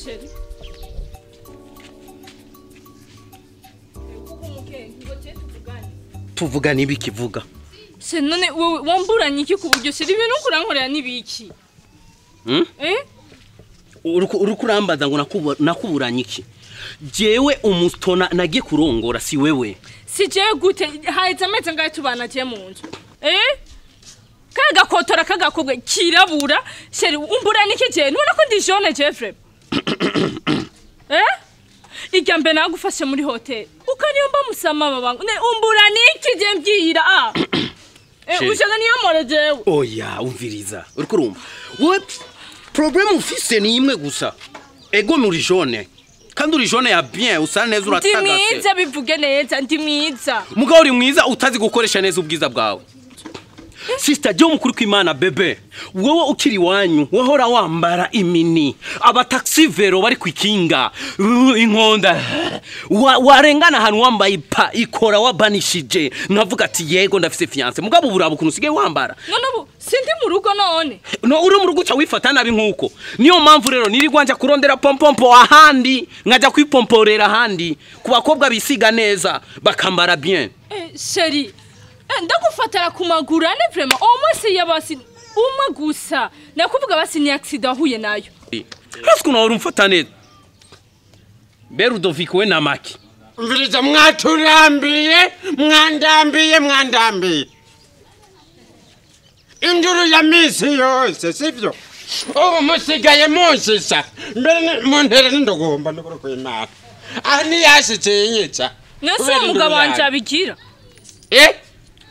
chéri. Tuvugana ibiki vuga. Se none wewe wamburanye iki ku buryo chéri ibintu kurankorera nibiki? Eh? Uriko urambaza ngo nakuburanye iki? Jewe umutona nagiye kurongora si wewe. Si jewe gute haheze amezi angahe tubana je mu nzu? Eh? Kagakotora kagakobwa kirabura chéri umburanye iki je? Nubona ko ndi jaune Jeffrey. Eh? Ijya mbe nagufashe muri hotel. Ukaniyomba musama babangu. Ne umburanye iki je mbyira ah. Eh ushaka niyo more jewe. Oya umviriza. Uriko urumva. Wewe problème ufise ni imwe gusa. Ego muri jaune. Kandi uri jaune ya bien usa neza uratagase. Ndi mwiza bivuge neza ndi mwiza. Mugabo uri mwiza utazi gukoresha neza ubwiza bwawe. Sister je mukuru kw'Imana bebe. Wowe ukiri wanyu wahora wambara imini. Aba taxi vero bari kwikinga inkonda. Warengana ahantu wambaye ipa ikora wabanishije. Nkavuga ati yego ndafise fiancé. Mugabo burabo kuntu usigaye wambara. None ubu sindi mu rugo none. No uri mu rugo uca wifata nabi nkuko. Niyo mpamvu rero nirirwa nja kurondera pompompo ahandi nkaja kwipomporera ahandi ku bakobwa bisiga neza bakambara bien. Eh chérie ndagufatara ku maguru ane vraiment au moins yabasi umwe gusa nakuvuga basi ni accident ahuye nayo. Hasi kuna urumfata neza. Berudoviko we na maki. Mviriza mwaturambiye mwandambiye mwandambiye. Induru ya misi yose sivyo? Ubu musigaye munsisa mbere muntera ndogomba ndokora kwimana. Ah ni yashitse inyica. Nese umugabo wanje abigira. Eh?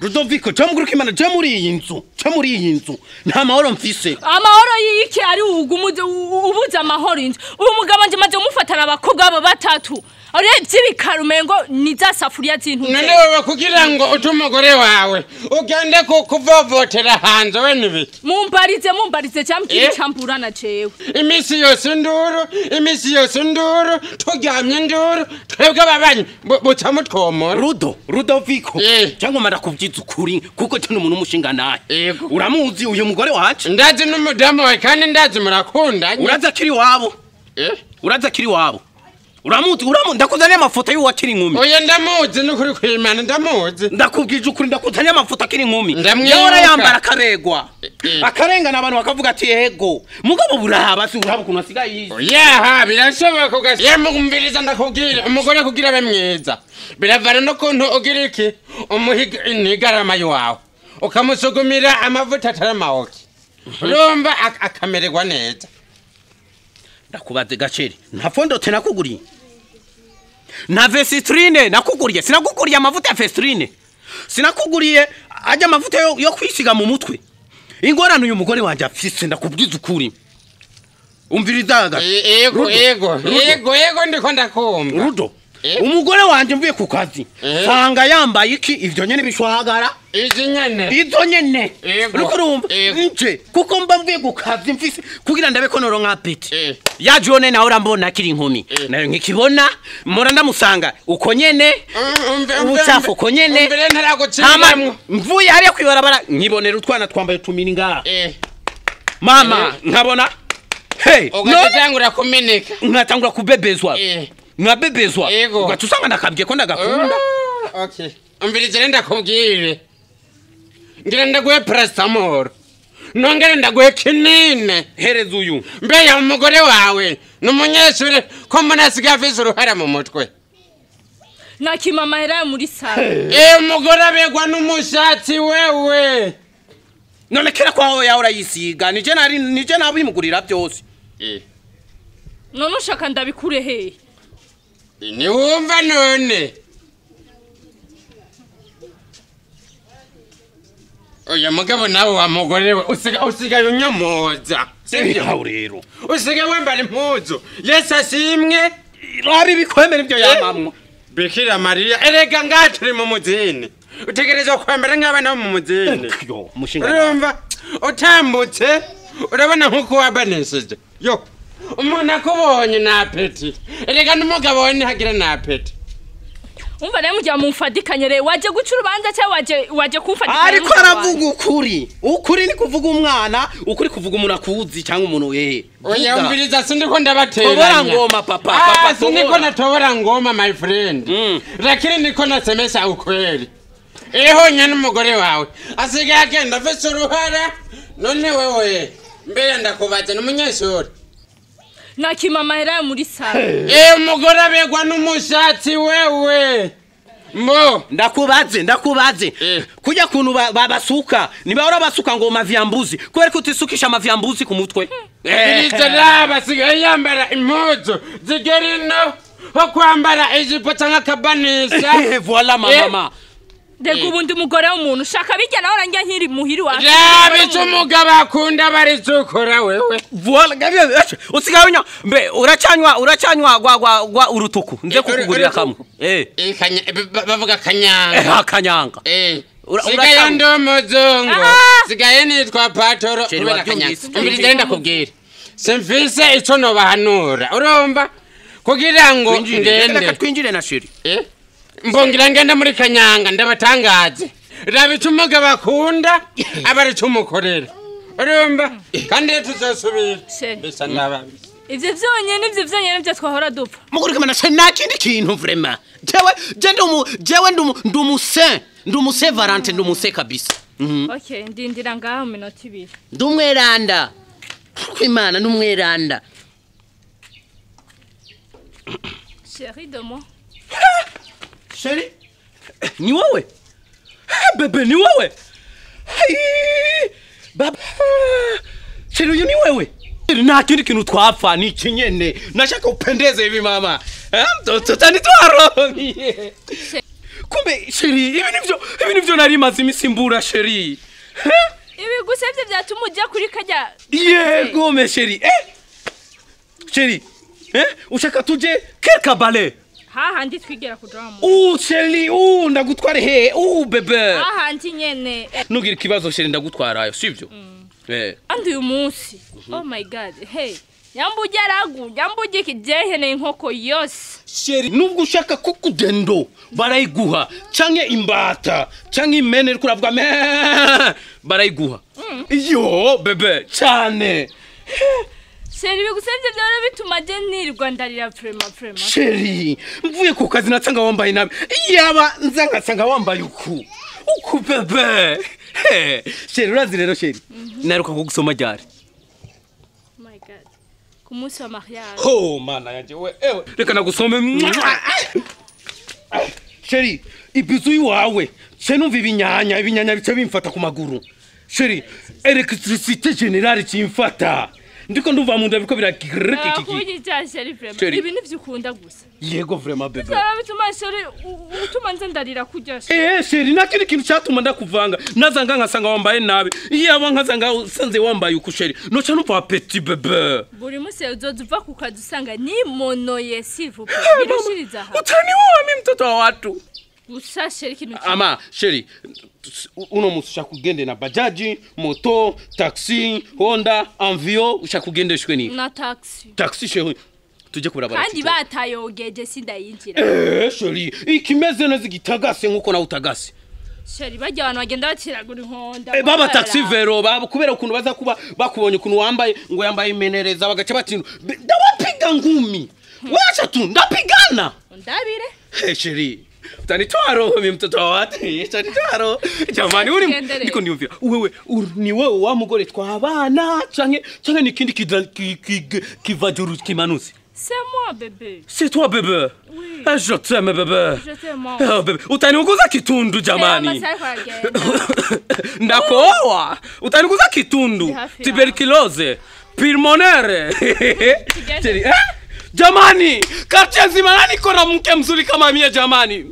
Rudoviko cyamuguru kimana je muri iyi nzu cyo muri iyi nzu nta mahoro mfise. Amahoro yiki ari ugumuze ubuze amahoro inzu. Ubu mugabo nje maze umufatana abakobwa abo batatu. Ari byibikarumengo ni za safuriya zintu. None wewe kugira ngo utumugore wawe ugende kuvovotera hanze we nibiki. Mumbarize cyambwira cyamburana jewe. Imisi yose induru, imisi yose induru, turyamye induru, twebwe ababanyi buca mutwomora. Rudoviko cyangwa mara kubyiza ukuri kuko cyo umuntu umushinga naye. Uramuzi uyu mugore wacu? Ndazi n'umudamu wawe kandi ndazi murakundanye. Uraza kiri wabo. Uraza kiri wabo. Uramuzi ndakuzaniye amafoto y'uwo akiri inkumi. Oya ndamuzi n'ukuri kw'Imana ndamuzi. Ndakubwije ukuri ndakuzaniye amafoto akiri inkumi. Yahora yambara akaregwa. Akarengana abantu bakavuga ati yego. Mugabo burahaba si uraba ukuntu asigaye yize. Oya birashoboka ugasha. Yemugumviriza ndakubwira umugore kugira abe mwiza. Biravana no kuntu ugira iki umuhiga inigarama yawe. Ukamusugumira amavuta ataramaoki. Urumva akamererwa neza. Ndakubaze gaceri. Nta fondote nakuguriye. Na vesitrine nakuguriye. Sinakuguriye amavuta ya vesitrine. Sinakuguriye ajya amavuta yo kwisiga mu mutwe. Ingorane uyu mugore wanje afise ndakubwiza ukuri. Umvirizaga. Yego yego yego yego ndiko ndakumva. Rudo. Umugore wanje mvuye ku kazi. Sanga yambaye iki ivyo nyene bishwagara. Izi nyene. Izo nyene. Uriko urumva? Nje kuko mba mvuye ku kazi mfise kugira ndabe ko noronka appétit. Ya jone nawe urambona akiri inkumi. Nayo nkikibona mpora ndamusanga uko nyene. Ubucafu uko nyene. Mvuye hariya kwibarabara nkibonera utwana twambaye tumini ngaha. Mama nkabona hey ugatangura kumeneka. Nkatangura kubebezwa. Nkabebezwa. Ugatusanga ndakabwiye ko ndagakunda. Okay. Umvirize ndakubwire. Ngira ndaguhe paracetamol. Nongere ndaguhe kinine. Hereza uyu. Mbe umugore wawe numunyeshure ko mbona asigaye afise uruhara mu mutwe. Nakima mahera muri sala. Eh umugore abegwa n'umushatsi wewe. None kera kwawe yawe urayisiga nije nari nije nabimugurira byose. None ushaka ndabikure he? Ni wumva none. Oya mugabo nawe wa mugore we usigaye unyomoza. Sivyo rero. Usigaye wambara impuzu. Yesu ashimwe. Rabi bikwemera ibyo yamamwe. Bikira Maria erega ngaturi mu muzini. Utegerezwa kwambara nk'abana bo mu muzini. Yo mushinga. Urumva utambutse urabona nkuko wabanesheje. Yo umuntu akubonye na appétit. Erega n'umugabo we ntihagira na appétit. Umva nawe mugihe mumfadikanye rero waje guca urubanza cyangwa waje kumfadikanya. Ariko aravuga ukuri. Ukuri ni kuvuga umwana, ukuri kuvuga umuntu akuzi cyangwa umuntu wehe. Oya umviriza sindiko ndabateranya. Tobora ngoma papa, papa sindiko natobora ngoma my friend. Lakini niko nasemesha ukweli. Eho nyene umugore wawe asigaye agenda afise uruhara none wewe mbere ndakubaza n'umunyeshuri. Nakima mahera muri sala. Umugore abegwa n'umushatsi wewe. Mo ndakubaze. Kujya kuntu babasuka nibahora basuka ngo mavyambuzi kubera ko utisukisha mavyambuzi ku mutwe. Iriza basigaye yambara impuzu zigera ino ho kwambara ijipo canke akabanisa. Voilà mama. Ndego ubundi umugore w'umuntu ushaka bijya nawe orangiye nkiri muhiri wacu. Rabica umugabo akunda barizukora wewe. Voilà gabi usigaye unywa mbe uracanywa gwa urutuku nze kukugurira kamwe. Bavuga kanyanga. Kanyanga. Sigaye ndo muzungu. Sigaye nitwa Patoro kubera kanyanga. Umviriza ndakubwira. Simfise ico nobahanura. Urumva kugira ngo ngende. Twinjire na shiri. Mbongira ngenda muri kanyanga ndabatangaze. Rabica umugabo akunda abarica umukorera. Urumva kandi tuzosubira. Bisa ndababi. Ivyo vyonyene byo twahora dupfa. Muguri kamana se nta kindi kintu vraiment. Jewe ndumuse Valente ndumuse kabisa. Okay, ndindira ngaho minota 2. Ndumweranda. Kwimana ndumweranda. Chérie de moi. Chérie, ni wewe? Bebe ni wewe? Baba. Chérie uyu ni wewe? Nta kindi kintu twapfa ni kinyene. Nashaka upendeze hivi mama. Tutanitwaro. Kumbe chérie, ibi nivyo nari maze imisimbura chérie. Ibi gusa ivyo byatuma ujya kuri kajya. Yego me chérie. Chérie. Ushaka tuje quelque ballet. Hahandi twigera kuja mu. Chérie, ndagutwara he? Bebe. Hahandi nyene. Nugira ikibazo chérie ndagutwarayo, sivyo? Andi uyu munsi. Oh my god. Hey. Yambujya ragu, yambujya kijehe inkoko yose. Chérie, nubwo ushaka kukudendo barayiguha canke imbata canke imene ariko uravuga me barayiguha. Yo bebe cyane. Chérie bigusevye byaro bituma je nirwa ndarira vraiment. Chérie, mvuye ku kazi natsanga wambaye nabi. Yaba nza ngasanga wambaye uku. Uku bebe. Chérie urazi rero chérie. Naruka kugusoma ryari. Oh my god. Ku munsi wa mariage. Oh mana yanje we ewe. Reka nagusome. Chérie, ibizu iwawe. Ce numva ibinyanya bice bimfata ku maguru. Chérie, électricité générale cimfata. Ndiko ndumva mu nda biko birakikiki. Kunyita chérie vraiment. Ibi nivyo ukunda gusa. Yego vraiment bebe. Bizaba bituma chérie utuma nze ndarira kurya. Chérie nakiri kintu cyatuma ndakuvanga. Nazanga nkasanga wambaye nabi. Iyaba nkasanga usanze wambaye uku chérie. Noca numva petit bebe. Buri munsi uzoza ku kazi usanga ni monoye s'il vous plaît. Birushiriza aha. Utani wowe mimi mtoto wa watu. Gusa chérie kintu. Ama chérie uno musi ushaka kugende na bajaji, moto, taxi, Honda, Envio, ushaka kugendeshwe ni? Na taxi. Taxi chérie. Tuje kubarabara. Kandi batayogeje sindayinjira. Chérie, ikimeze neza gitagase nkuko na utagase. Chérie bajya abantu bagenda bakiragura inkonda. Baba taxi vero baba kubera ukuntu baza kuba bakubonye ukuntu wambaye ngo yambaye imenereza bagaca bati ndawapiga ngumi. Wacha tu ndapigana. Ndabire. Chérie. Utanitoa roho mimi mtoto wa watu. Utanitoa roho. Jamani uri ndiko ndiyumvira. Wewe ni wewe wa mugore twabana canke nikindi kivajuru kimanuzi. C'est moi bébé. C'est toi bébé. Oui. Je t'aime bébé. Je t'aime. Oh bébé. Utaniuguza kitundu jamani. Ndakoa. Utaniuguza kitundu. Tuberculose. Pulmonaire. Jamani, quartier nzima nani kona mke mzuri kama mie jamani.